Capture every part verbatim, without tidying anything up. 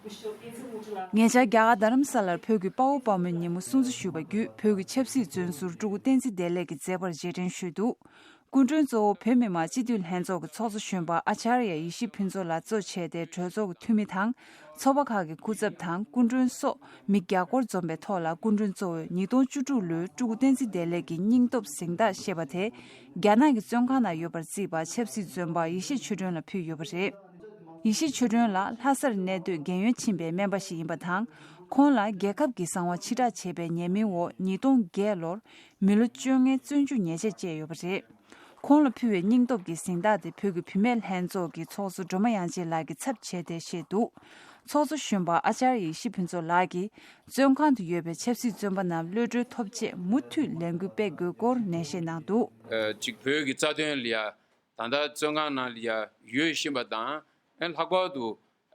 ཉེ་ཆར་རྒྱ་གར་རྡ་རམ་ས་ལར་བོད་ཀྱི་དཔའ་བོ་དཔའ་མོའི་ཉིན་མོ་སྲུང་བརྩི་ཞུས་པ་བརྒྱུད། བོད་ཀྱི་ཆབ་སྲིད་བཙོན་ཟུར་སྤྲུལ་སྐུ་བསྟན་འཛིན་བདེ་ལེགས་ཀྱི་མཛད་པར་རྗེས་དྲན་ཞུས་འདུག་སྐུ་མགྲོན་གཙོ་བོ་བོད་མི་མང་སྤྱི་འཐུས་ལྷན་ཚོགས་ཀྱི་ཚོགས་གཙོ་གཞོན་པ་ཨ་ཅཱརྱ་ཡེ་ཤེས་ཕུན་ཚོགས་ལགས་གཙོ་བྱས་ཏེ། གྲོས་ཚོགས་ཀྱི་འཐུས་མི་དང་། ཚོགས་པ་ཁག་གི་སྐུ་ཚབ་དང་སྐུ་མགྲོན་སོགས་མི་བརྒྱ་སྐོར་འཛོམས་པའི་ཐོག་ལ། སྐུ་མགྲོན་གཙོ་བོས་ཉིས་སྟོང་བཅུ་དྲུག་ལོའི་སྤྲུལ་སྐུ་བསྟན་འཛིན་བདེ་ལེགས་ཀྱི་སྙིང་སྟོབས་གཟེངས་རྟགས་ཞེས་པ་དེ། རྒྱ་ནག་གི་བཙོན་ཁང་ནང་ཡོད་པར་བརྩིས་པ་ཆབ་སྲིད་བཙོན་པ་ཡེ་ཤེས་ཆོས་སྒྲོན་ལ་ཕུལ་ཡོད་པ་རེད། ཡེ་ཤེས་ཆོས་སྒྲོན་ལགས་ལྷ་སར་གནས་སྡོད་རྒན་ཡོལ་ཕྱིན་པའི་སྨན་པ་ཞིག་ཡིན་པ་དང་། ཁོང་ལ་རྒྱལ་ཁབ་ཀྱི་གསང་བ་ཕྱིར་བསྒྲགས་བྱས་པའི་ཉེས་མིང་འོག་ཉིས་སྟོང་བརྒྱད་ལོར་མི་ལོ་བཅོ་ལྔའི་བཙོན་འཇུག་ཉེས་ཆད་བཅད་ཡོད་པ་རེད། ཁོང་ལ་ཕུལ་བའི་སྙིང་སྟོབས་ཀྱི་གཟེངས་རྟགས་དེ་བོད་ཀྱི་བུད་མེད་ལྷན་ཚོགས་ཀྱི་ཚོགས་གཙོ་སྒྲོལ་མ་དབྱངས་ཅན་ལགས་ཀྱི་ཚབ་བྱས་ཏེ་བཞེས་འདུག་ཚོགས་གཙོ་གཞོན་པ་ཨ་ཅཱརྱ་ཡེ་ཤེས་ཕུན་ཚོགས་ལགས་ཀྱིས། བཙོན་ཁང་དུ་ཡོད་པའི་ཆབ་སྲིད་བཙོན་པ་རྣམས་གློད་གྲོལ་ཐོབ་ཆེད་མུ་མཐུད་ལས་འགུལ་སྤེལ་དགོས་སྐོར་ནན་བཤད་གནང་འདུག་ཨ་ཅིག་བོད་ཀྱི་རྩ་དོན་ལ་ཡ། ད་ལྟ་བཙོན་ཁང་ནང་ལ་ཡ་ཡོད་བཞིན་པ་དང་། ཨ་ནི་ལྷག་པར་དུ་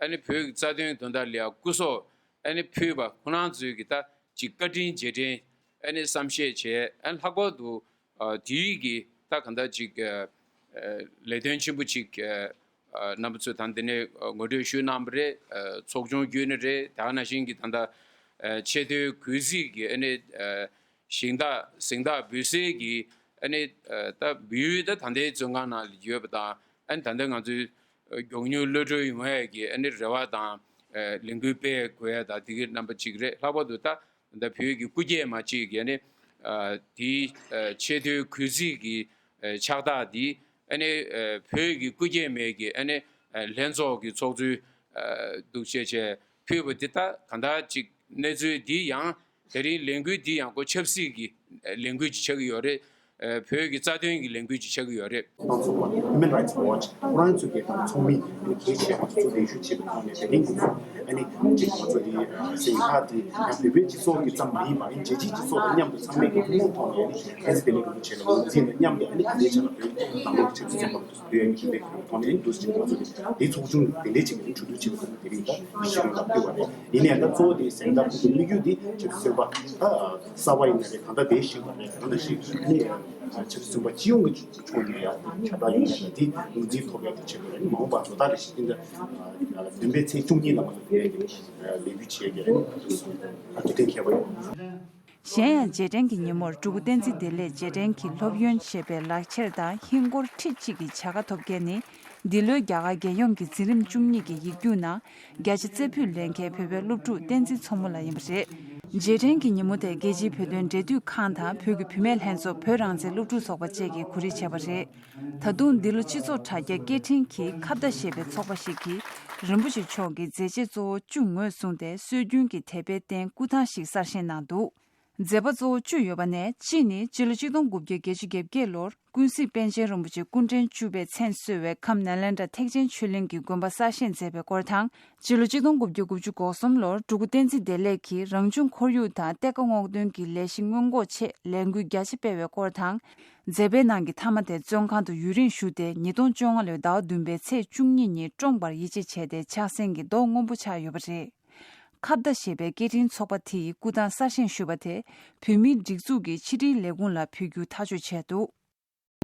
ཨ་ནི་བོད་ཀྱི་རྩ་དོན་དོན་དག་ལ་ཡ་སྐུ་སྲོག་ཨ་ནི་ཕུལ་བ་ཁོང་རྣམ་ཚོའི་གི་ད་ཅིག་བཀའ་དྲིན་རྗེས་དྲན་ཨ་ནི་བསམ་ཤེས་བྱས། ཨ་ནི་ལྷག་པར་དུ་ཨ་དེའི་གི་ད་གང་ལྟར་ཅིག་ཨ་ཨ་ལས་དོན་ཆེན་པོ་ཅིག་ཨ་ཨ་རྣམ་པ་ཚོས་ད་འདི་ནས་ཨ་ངོ་སྤྲོད་ཞུས་གནང་བ་རེད། ཨ་ཚོགས་ཆུང་བརྒྱུད་ནས་རེད། དེ་ག་ནང་བཞིན་གི་ད་ལྟ་ཨ་ཆེས་མཐོའི་གུས་བརྩི་གི་ཨ་ནི་ཨ་ཞིང་བདག་གཟེངས་རྟགས་འབུལ་སའི་གི་ཨ་ནི་ཨ་ད་འབུལ་ཡུལ་ད་ད་ལྟའི་བཙོན་ཁང་ནང་ལ་ཡོད་པ་དང་། ཨ་ནི་ད་ལྟ་ང་ཚོའི་ཨ་མགྱོགས་མྱུར་གློད་གྲོལ་ཡོང་ཡས་ཀྱི་ཨ་ནི་རེ་བ་དང་ཨ་ལས་འགུལ་སྤེལ་དགོས་ཡས་དང་དེ་གི་རྣམ་པ་གཅིག་རེད། ལྷག་པར་དུ་ད་ད་བོད་ཀྱི་སྐུ་སྐྱེས་མ་གཅིག་གི་ཨ་ནི་ཨ་དེའི་ཨ་ཆེས་མཐོའི་གུས་བརྩི་གི་ཨ་ཕྱག་རྟགས་འདི་ཨ་ནི་ཨ་བོད་ཀྱི་སྐུ་སྐྱེས་མའི་གི་ཨ་ནི་ཨ་ལྷན་ཚོགས་ཀྱི་ཚོགས་གཙོས་ཨ་འདུག་བྱས་བྱས་ཕུལ་བ་འདི་ད་གང་ལྟར་ཅིག་གནས་ཚུལ་འདི་ཡང་། དེ་རིང་ལས་འགུལ་འདི་ཡང་ཁོ་ཆབ་སྲིད་ཀྱི་ལས་འགུལ་ཅིག་ཆགས་ཀྱི་ཡོད་རེད། བོད་ཀྱི་རྩ་དོན་གྱི་ལས་འགུལ་ཅིག་ཆགས་ཀྱི་ཡོད་རེད། ཁོང་ཚོ་Human Rights Watch ཁོ་རང་ཚོ་གི་དང་ཚོགས་མི་གལ་ཆེ་བ་ཚོ་ལས་ཞུགས་བྱེད་པའི་ཐོག་ནས་དེ་རིང་ཁོང་ཚོ་ཨ་ནི་ཅིག་ཁོང་ཚོ་གི་གཟེངས་རྟགས་འདི་ཡང་བོད་པའི་སྤྱི་ཚོགས་ཀྱི་ཙམ་མ་ཡིན་པ། ཨ་ནི་རྒྱལ་སྤྱིའི་སྤྱི་ཚོགས་དང་མཉམ་དུ་ཚང་མས་ཀྱི་ཐུགས་སྨོན་ཐོག་ནས་ཨ་ནི་བསྟན་འཛིན་བདེ་ལེགས་རིན་པོ་ཆེ་ལ་ངོས་འཛིན་དང་མཉམ་དུ་ཨ་ནི་ད་ལྟའི་ཆ་ལ་བོད་ནང་ལོགས་ཀྱི་ཆབ་སྲིད་བཙོན་པ་བོད་ཡོངས་ཀྱི་བདེ་ཁོ་ཐོག་ནས་འདུག་ཅིང་ཁོང་ཚོ་གི་དེའི་ཚོགས་ཆུང་དེ་འདྲའི་ཅིག་གི་གྲོས་བསྡུར་བྱེད་པ་དེ་རིང་ད་ཞི་རོལ་ལ་ཕུལ་བ་རེད། ཡིན་ནའང་ད་གཙོ་བོ་དེ་གཟེངས་རྟགས་ཕུལ་དགོས་དམིགས་ཡུལ་དེ་ཆབ་སྲིད་བཙོན་པ་ད་གསར་པ་ཡིན་ན་རེད། ད་ལྟ་བསྡད་བཞིན་པ་རེད། ད་ལྟ་ཞིག་ནི་ཆབ་སྲིད་བཙོན་པ་སྤྱི་ཡོངས་ཀྱི་ཕྱོགས་ནས་ཡང་ཁྱབ་བསྒྲགས་ཡོང་ཡ་དེ་ངོས་འཛིན་ཐོབ་ཡ་དེ་བྱེད་དགོས་རེད། མ་འོངས་པ་ཚོ་ད་རེ་ཞིག་འདི་འདྲ་བདུན་པའི་ཚེས་བཅུ་གཉིས་ལ་མ་གཏོགས་དེ་ལས་འགུལ་བྱེད་ཀྱི་རེད། ད་དེ་ཐེངས་ཁྱད་པར་ཡོད། གཞན་ཡང་རྗེས་དྲན་གྱི་ཉིན་མོར་སྤྲུལ་སྐུ་བསྟན་འཛིན་བདེ་ལེགས་རྗེས་དྲན་གྱི་སློབ་ཡོན་ཞེས་པའི་ལག་འཁྱེར་དང་ཧིན་སྒོར་ཁྲི་གཅིག་གི་བྱ་དགའ་ཐོབ་མཁན་ནི། འདི་ལོའི་རྒྱ་གར་རྒྱལ་ཡོངས་ཀྱི་འཛིན་རིམ་བཅུ་གཉིས་ཀྱི་ཡིག་རྒྱུགས་ནང་བརྒྱ་ཆ་རྩ་ཕུད་ལེན་མཁན་བོད་པའི་སློབ་ཕྲུག་བསྟན་འཛིན་མཚོ་མོ་ལགས་ཡིན་པ་རེད། རྗེས་དྲན་གྱི་ཉིན་མོ་དེ་རྒྱལ་སྤྱིའི་བོད་དོན་འབྲེལ་མཐུད་ཁང་དང་བོད་ཀྱི་བུད་མེད་ལྷན་ཚོགས་བོད་རང་བཙན་སློབ་ཕྲུག་ཚོགས་པ་བཅས་ཀྱིས་གོ་སྒྲིག་བྱས་པ་རེད། ད་དུང་འདི་ལོ་སྤྱི་ཚོགས་དྲ་རྒྱ་སྐད་འཕྲིན་གྱི་ཁ་བརྡ་ཞེས་པའི་ཚོགས་པ་ཞིག་གིས་རིན་པོ་ཆེ་མཆོག་གི་མཛད་རྗེས་གཙོ་བོ་བཅུ་ངོས་བཟུང་སྟེ་སྲོལ་རྒྱུན་གྱི་དད་པའི་རྟེན་སྐུ་ཐང་ཞིག་གསར་བཞེངས་གནང་འདུག་མཛད་པ་གཙོ་བོ་བཅུ་ཡོད་པ་ནས་གཅིག་ནི་སྤྱི་ལོ་ཆིག་སྟོང་དགུ་བརྒྱ་བརྒྱད་ཅུ་གྱ་བརྒྱད་ལོར་ཀུན་གཟིགས་པཎ་ཆེན་རིན་པོ་ཆེ་སྐུ་ཕྲེང་བཅུ་པས་མཚན་གསོལ་བའི་ཁམས་ནཱ་ལེནྡྲ་ཐེག་ཆེན་ཆོས་གླིང་གི་དགོན་པ་གསར་བཞེངས་མཛད་པའི་སྐོར་དང་། སྤྱི་ལོ་ཆིག་སྟོང་དགུ་བརྒྱ་དགུ་བཅུ་གོ་གསུམ་ལོར་སྤྲུལ་སྐུ་བསྟན་འཛིན་བདེ་ལེགས་ཀྱིས་རང་བྱུང་ཁོར་ཡུག་དང་གཏེར་ཁ་སྔོག་འདོན་གྱི་ལས་གཞི་སྔོན་འགོག་ཆེད་ལས་འགུལ་རྒྱ་ཆེ་སྤེལ་བའི་སྐོར་དང་། མཛད་པའི་ནང་གི་མཐའ་མ་དེ་བཙོན་ཁང་དུ་ཡུན་རིང་བཞུགས་ཏེ་ཉིས་སྟོང་བཅོ་ལྔ་ལོའི་ཟླ་བ་བདུན་པའི་ཚེས་བཅུ་གཉིས་ཉིན་བཀྲོངས་པར་ཡིད་ཆེས་བྱས་ཏེ་ཕྱག་སེང་གི་རྡོ་སྔོན་པོ་ཆགས་ཡོད་པ་རེད། ཁ་བརྡ་ཞེས་པའི་སྐད་འཕྲིན་ཚོགས་པ་དེའི་སྐུ་ཐང་གསར་བཞེངས་ཞུས་པ་དེ་བོད་མིའི་སྒྲིག་འཛུགས་ཀྱི་ཕྱི་དྲིལ་ལས་ཁུངས་ལ་ཕུལ་རྒྱུ་ཐག་གཅོད་བྱས་འདུག